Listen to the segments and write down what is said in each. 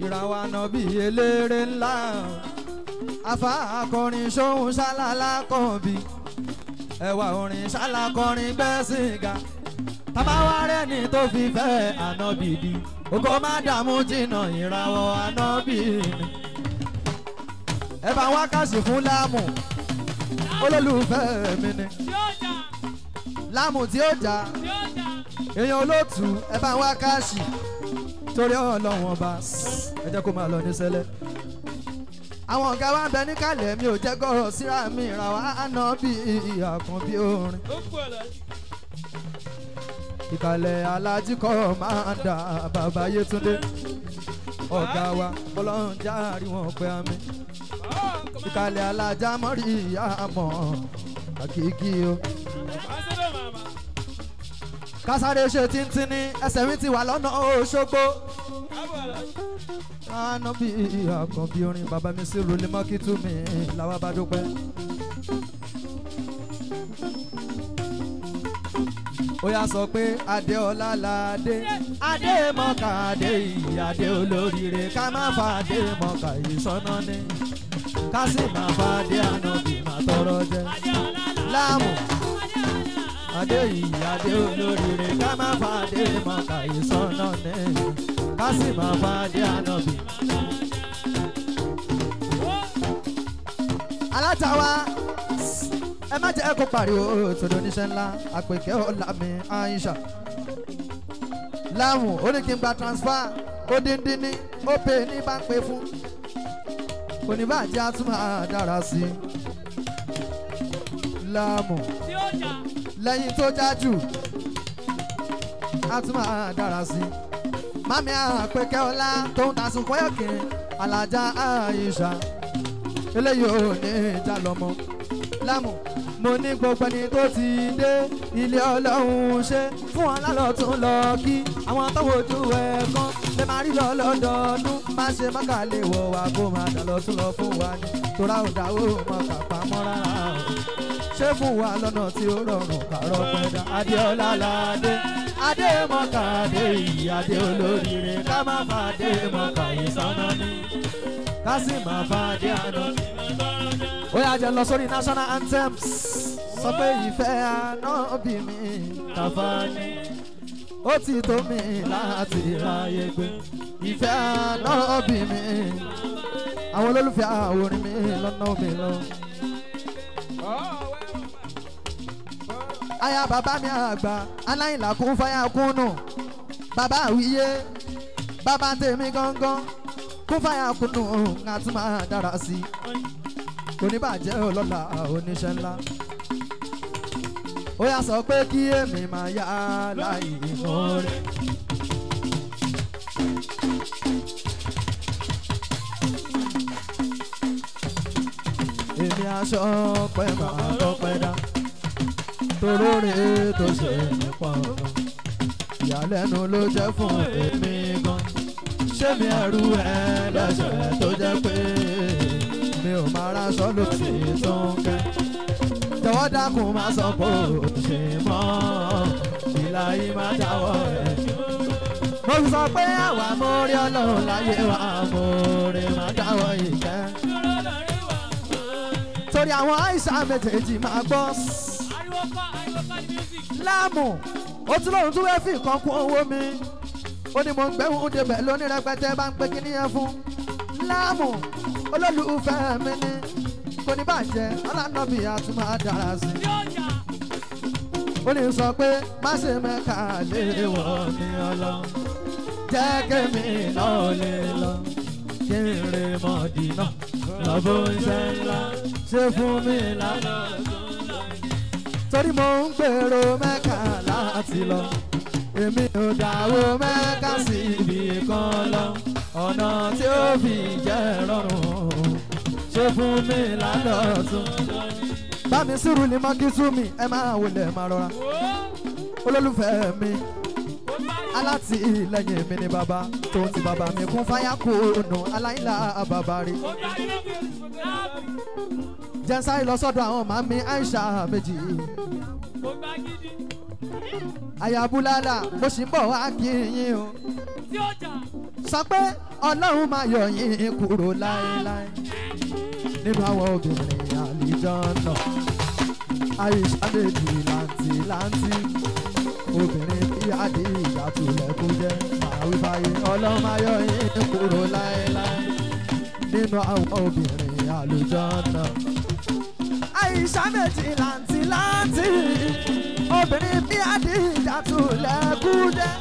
Ìràwọ̀ ànábì eléré ńlá. Afa akọrin sóhun ṣálálá kan bí. Ẹwà orin ṣálá kọrin gbẹ́sìn ga. Tàbá rẹ́ni tó fi fẹ́ ànábì di. Ògo má dààmú jìnnà ìràwọ̀ ànábì ni. Ẹ bá wá káàsì fún Láàmù. Olólùfẹ́ mi ni. Láàmù tí ó jà. Èèyàn olóòtú ẹ bá wá káàsì. Torí Ọlọ́run ọba ẹ jẹ́ kó máa lọ ní sẹ́lẹ̀. Àwọn ọ̀gá wa ń bẹ níkàlẹ̀ mi ò jẹ́ gọ́rọ̀ síra mi ìràwọ̀ ànábì àkànbí orin. Ìkàlẹ̀ alájí kọ́ máa ń dà bàbá Yétúndé. Ọ̀gá wa Ọlọ́run járe wọn pé àmì. Ìkàlẹ̀ alájà mọ́rí ìyá mọ̀ àkìkí o. Kásáré ṣe tíntínní ẹsẹ̀ mi ti wà lọ́nà Òṣogbo. Ànábì àkànbí orin bàbá mi sí rúlé mọ́kítù mi làwa bá dúpẹ́. Ó yá sọ pé Adéọlá ládé Adémọ́ká adé ìyáde olóríire ká má fa Adémọ́ká ìsọ́nà ní ká sì má fa adé ànábì má tọrọ jẹ. Láàmù adé ìyáde olóríire ká má fa Adémọ́ká ìsọ́nà ní ká sì má fa adé ànábì. Aláta wa ẹ má jẹ́ kó pariwo tòdò oníṣẹ́ ńlá àpèkẹ́ ọ̀la mi Aisha. Láàmù ó ní kí n gba transfer ó díndín ní ó pè ní bá ń pè fún. Oníbàjẹ́ á tún máa dára sí i. Láàmù lẹ́yìn tó já jù á tún máa dára sí i. Mami àpèkẹ́ ọ̀la tó ń tasùn kọ́yọ̀kẹ́ alájà Aisha. Eléyìí ò ní ìjà lọ́mọ. Láàmù mo ní gbogbo ẹni tó ti dé ilé Ọlọ́run ṣe fún wọn lálọ́tún lọ kí àwọn tó wojú ẹ̀ kan lè máa rí lọ lọ́dọọdún má ṣe mọ́kà lè wọ̀ wá kó máa dà lọ́tún lọ fún wa ní torá ò dáwó mọ́kà pamọ́ rárá o ṣé fún wa lọ́nà tí ó rọrùn kàrọ̀ pẹ̀dá Adéọlá ládé Adémọ́ká adé ìyáde olóríire ká má fa Adémọ́ká ìsọ́nà ní ká sì má fa adé àná. Ó yá jẹ́ lọ sórí national anthem sọ pé ìfẹ́ ànábì mi Tàfání ó ti tó mi láti ráyè gbé ìfẹ́ ànábì mi àwọn olólùfẹ́ àwòrán mi lọ́nà mi lọ. Aya bàbá mi àgbà aláìlà kún fáyà kúnnù bàbá àwíyé bàbá tèmi gángan kún fáyà kúnnù àtúmọ̀ dára sí i oníbàjẹ́ ọlọ́lá oníṣẹ́ ńlá. Ó yá sọ pé kí èmi máa yá láì mọ́rẹ́. Èmi aṣọ pẹ́ máa tọpẹ́ dá toróore tó ṣe nípa ọ̀nà ìyàlẹ́nu ló jẹ́ fún èmi gan. Ṣé mi ẹrú ẹlẹ́ṣẹ̀ tó jẹ́ pé mi ò máa ráṣọ lóṣì tó ń kẹ́. Jọ̀wọ́ dákun máa sọ pé ò ṣe mọ́ ìlà yìí máa dáwọ́ ẹ̀. Mo sọ pé àwa mórí Ọlọ́run láyé wa mórí máa dáwọ́ ìkẹ́. Torí àwọn àìsàn méjèèjì máa gbọ́. Láàmù ó tún lóun tún wẹ́ fi nǹkan kún owó mi. Ó ní mo ń gbẹ́hùn débẹ̀ lóní rẹpẹtẹ bá ń pé kí níyẹn fún. Láàmù olólùfẹ́ mi ni kò ní bàjẹ́ ọlànàbí àtúmọ̀ dára sí i. Ó ní sọ pé má ṣe mẹ́ka lè wọ̀ mí ọlọ jẹ́ kémi náà lè lọ kí n rè mọ̀dínà lọ́bọ̀ iṣẹ́ ńlá ṣe fún mi lánàá. Torí mo ń gbèrò mẹ́ka láti lọ èmi ò dáwọ́ mẹ́ka sí ibì kan lọ ọ̀nà tí ó fi jẹ́ rọrùn ṣe fún mi lálọ́tún. Bá mi sùúrù ní mọ́kí sú mi ẹ máa wọlé máa rọra. Olólùfẹ́ mi alátìlẹ́yìn mi ni bàbá tó ti bàbá mi kún fáyà kùnú aláìlá bàbá rí. Jẹ́ sáré lọ sọ́dọ̀ àwọn màmí Aisha méjì. Àyàbúlálà mo sì ń bọ̀ wá kí yín o. Sọ pé Ọlọ́run máa yọ yín kúrò láéláé nínú àwọn obìnrin àlìjọ́nà. Àyíṣà méjì làǹtì làǹtì obìnrin bí Àdìjà tulẹ̀kùn jẹ́ màá wí fàyè. Ọlọ́run máa yọ yín kúrò láéláé nínú àwọn obìnrin àlùjọ́nà. Àyíṣà méjì làǹtì làǹtì obìnrin bí Àdìjà tulẹ̀kùn jẹ́.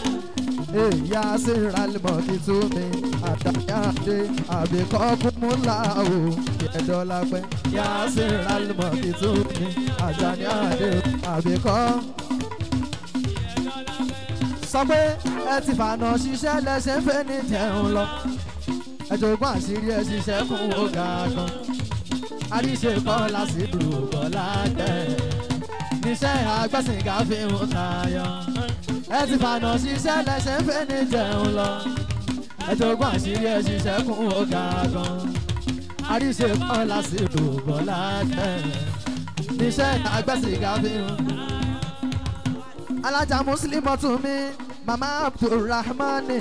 Èyí sì rálmọ̀ kí tú mi àtàyàdé àbíkọ́ kúmúlà o ẹ̀dọ́ lápẹ́. Yá sí rálmọ̀ kí tú mi àtàyàdé àbíkọ́. Sọ pé ẹ ti fànà ṣiṣẹ́ lẹ́sẹ̀ ń fẹ́ ní jẹun lọ. Ẹ jogún àṣírí ẹ ṣiṣẹ́ fún ọ̀gá kan. Àríṣe kọ́ lásìkò bọ́lá jẹ́. Níṣẹ́ àgbẹ̀sìnká fi ń tayọ. Ẹ ti fànà ṣiṣẹ́ lẹ́sẹ̀ ń fẹ́ ní jẹun lọ. Ẹ jogún àṣírí ẹ ṣiṣẹ́ fún ọ̀gá kan. Àríṣe kọ́ lásìkò bọ́lá jẹ́. Níṣẹ́ àgbẹ̀sìnká fi ń. Alájà Mùsùlùmí tún mi, Mama Abdulrahmani.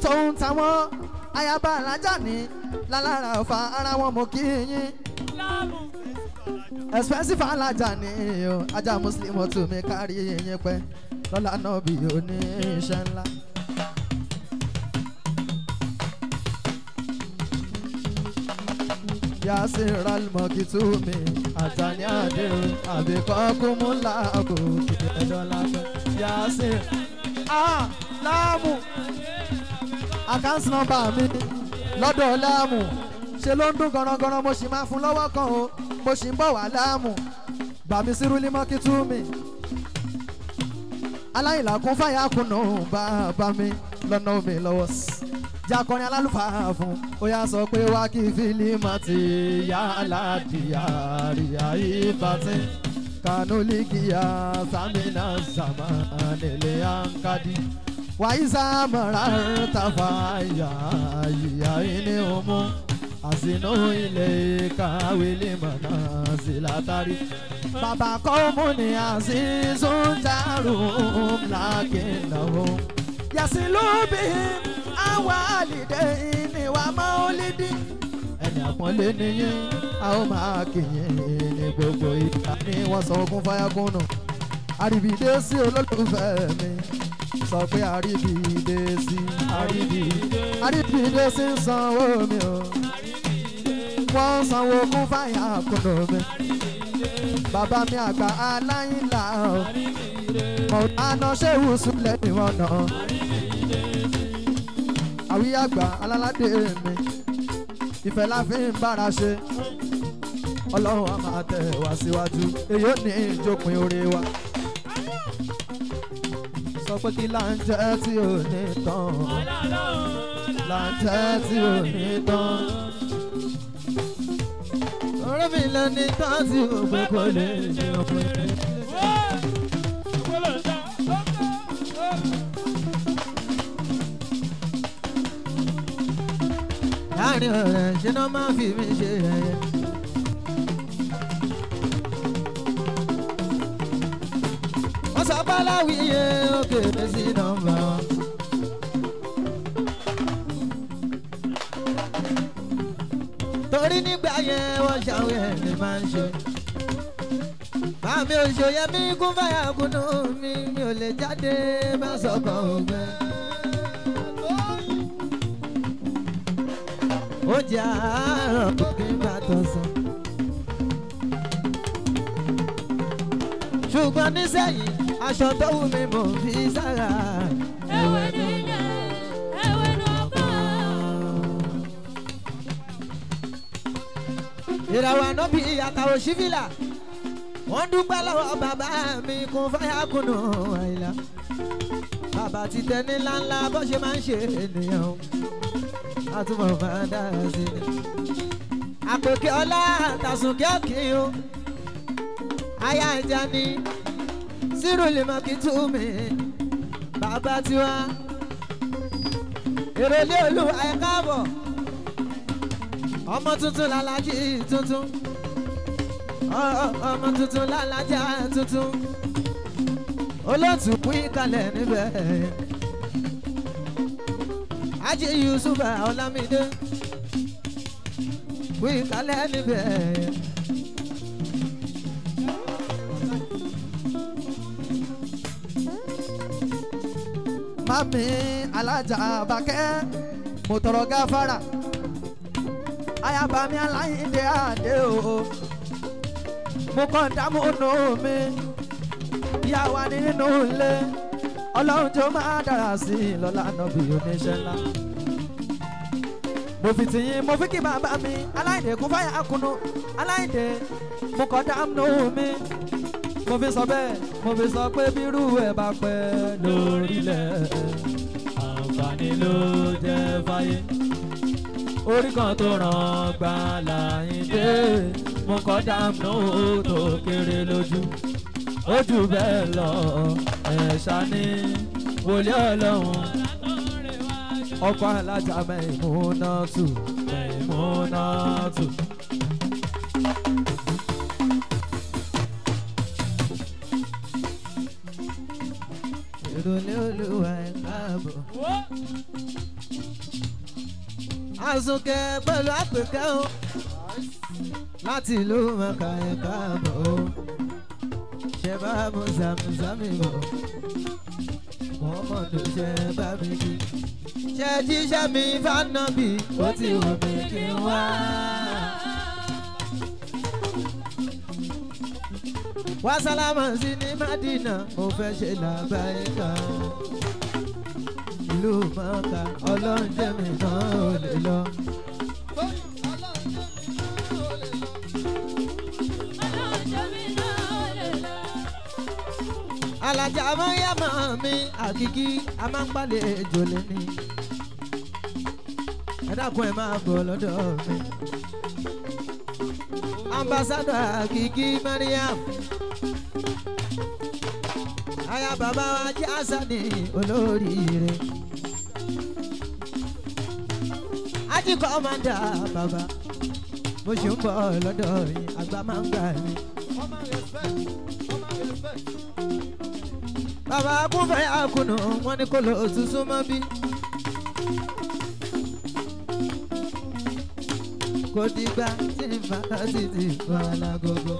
Tóun táwọn ayaba alájà ní lálára ọ̀fà ara wọn mọ̀ kí yín. Expensive alájà ní o, ajá Mùsùlùmí tún mi kárí yín pẹ́ lọ́la náà bí oníṣẹ́ ńlá. Yasir Almokitumi, Àtàní Adé o, àbíkọ́ kúmúlà kò kí ẹjọ́ lápẹ́. Yasir Láàmù account number mi lọ́dọ̀ Láàmù ṣe ló ń dún gọ́nrọ́gọ́nrọ́ mo sì máa fún lọ́wọ́ kan o mo sì ń bọ̀ wá Láàmù bàmí sírúlí mọ́kítúmì aláìlà kún fàyà kùnà bàbá mi lọ́nà omi lọ́wọ́ sí jakọrin alálùfáà fún ó yá sọ pé wá kí fílímù ti yá aládìyàríyá ìbátí kanulikiya samina samanele ankadi wàyísà mọ̀ràn tàfà yà ìyá ìní òmu àsìnú ilé kàwélé mọ̀nà sílátàrí. Bàbá kọ́ mú ni àṣìṣún dàrú lákìnnàwó. Yàsílùbí àwọn àlìdé ìníwà máa ń lédí. Ẹni àpọ́nlé nìyí a ó máa kìyìn ní gbogbo ìgbà ní wọ́n sọ ogún fáyákúnnù. Àríbìdé sí olólùfẹ́ mi sọ pé àríbìdé sí àríbìdé sí ń sanwó mi o. Wọ́n sanwó kún fáyákúnnù mi. Bàbá mi àgbà aláìlá o. Mọ̀lánà ṣéwù súnlẹ̀ ìwọ̀n náà. Àwí àgbà aláládé mi. Ìfẹ́ la fi ń bára ṣe. Ọlọ́run á máa tẹ̀ wá síwájú. Èyí ò ní ìjókòó oore wa. Sọ pé kí là ń jẹ́ tí ò ní tán. Là ń jẹ́ tí ò ní tán. Ọ̀rẹ́ mi lọ ní tán tí ò pé kò lè ṣe ọkùnrin. Láàrin ọ̀rẹ́ ṣe náà máa fi mí ṣe ẹ̀yẹ. Wọ́n sọ báláwíyé òkèèrè sí nọ́mbà wọn. Torí nígbà yẹn wọ́n ṣàwọn ẹ̀mí máa ń ṣe. Bàmí òṣòyẹ mi kún fáyà kúnnú mi mi ò lè jáde má sọ̀kan ògbẹ́. Oúnjẹ àárọ̀ kò kí n bá tọ̀sán. Ṣùgbọ́n nísẹ̀yìn aṣọ tó wù mí mò ń fi sára. Ewédú ilẹ̀, ewédú ọkọ̀. Ìràwọ̀ ànábì àtàwọn sífìlà wọ́n dúpẹ́ lọ́wọ́ bàbá mi kún fáyà kùnú àìlá. Bàbá ti tẹ ní ńláńlá bó ṣe máa ń ṣe ènìyàn o. Àtúbọ̀ máa dára sí i. Àpèkè ọlá àtàsùnkè òkè o. Aya ìjà ni Sírùlì mọ̀kìtù mi. Bàbá tiwa. Èrèlé olúwa ẹ káàbọ̀. Ọmọ tuntun làlájì tuntun. Ọmọ tuntun làlájà tuntun. Olóòtú kú ìkàlẹ̀ níbẹ̀. Ajé Yusufa Ọlámídé kú ìkàlẹ̀ níbẹ̀. Mami alájà Àbákẹ́ mo tọrọ gáfárà ayaba mi aláìndé àdé o mo kàn dámú nù mí ìyá wa nínú ilé ọlọ́run tó máa dára sí i lọ́la nọ́bì oníṣẹ́ ńlá. Mo fi tìyín mo fi kí bàbá mi aláìndé kún fáyà kunu aláìndé mo kàn dámú mi mo fi sọ bẹ́ẹ̀ mo fi sọ pé bírú ẹ̀ bá pẹ́ lórílẹ̀ àǹfààní ló jẹ́ fáyé orí kan tó ràn gbà láyìndé mo kọ́ dànù tó kéré lójú ó jù bẹ́ẹ̀ lọ ẹ̀ṣá ní wòlé ọlọ́run ọkọ̀ alájà Mẹ̀múnátù Mẹ̀múnátù. Ìrọ̀lẹ́ olúwa ẹ̀ káàbọ̀. Àsùnkẹ́ pẹ̀lú àpèkẹ́ o láti ìlú Mọ̀ká ẹ̀ káàbọ̀ o. Ṣé bá mu zàmùzàmì bọ̀? Wọ́n mọ̀ ló ṣe bá mi kí. Ṣé jíṣẹ́ mi fánàbì ó ti wù mí kí n wá. Wá sálámà sí ní Mádínà, mo fẹ́ ṣe làbáyé kan. Ìlú Mọ́kà ọlọ́run jẹ́ mi náà ò lè lọ. Alájà mọ́yàmọ́ mi àkìkí a máa ń palẹ̀ ejò lẹ́ni. Ẹ dákun ẹ máa bọ̀ lọ́dọ̀ mi. Ambassador àkìkí Mariam. Aya bàbá wa jẹ́ Hasani olóríire. Ají kọ́mándà bàbá mo ṣì ń bọ̀ lọ́dọ̀ yín àgbà máa ń gbà mí. Bàbá kúnfẹ́ àkùnà wọn ní kó lọ òtútù mọ́ bí. Kò dìgbà tí n bá sì ti fọ́ alágogo.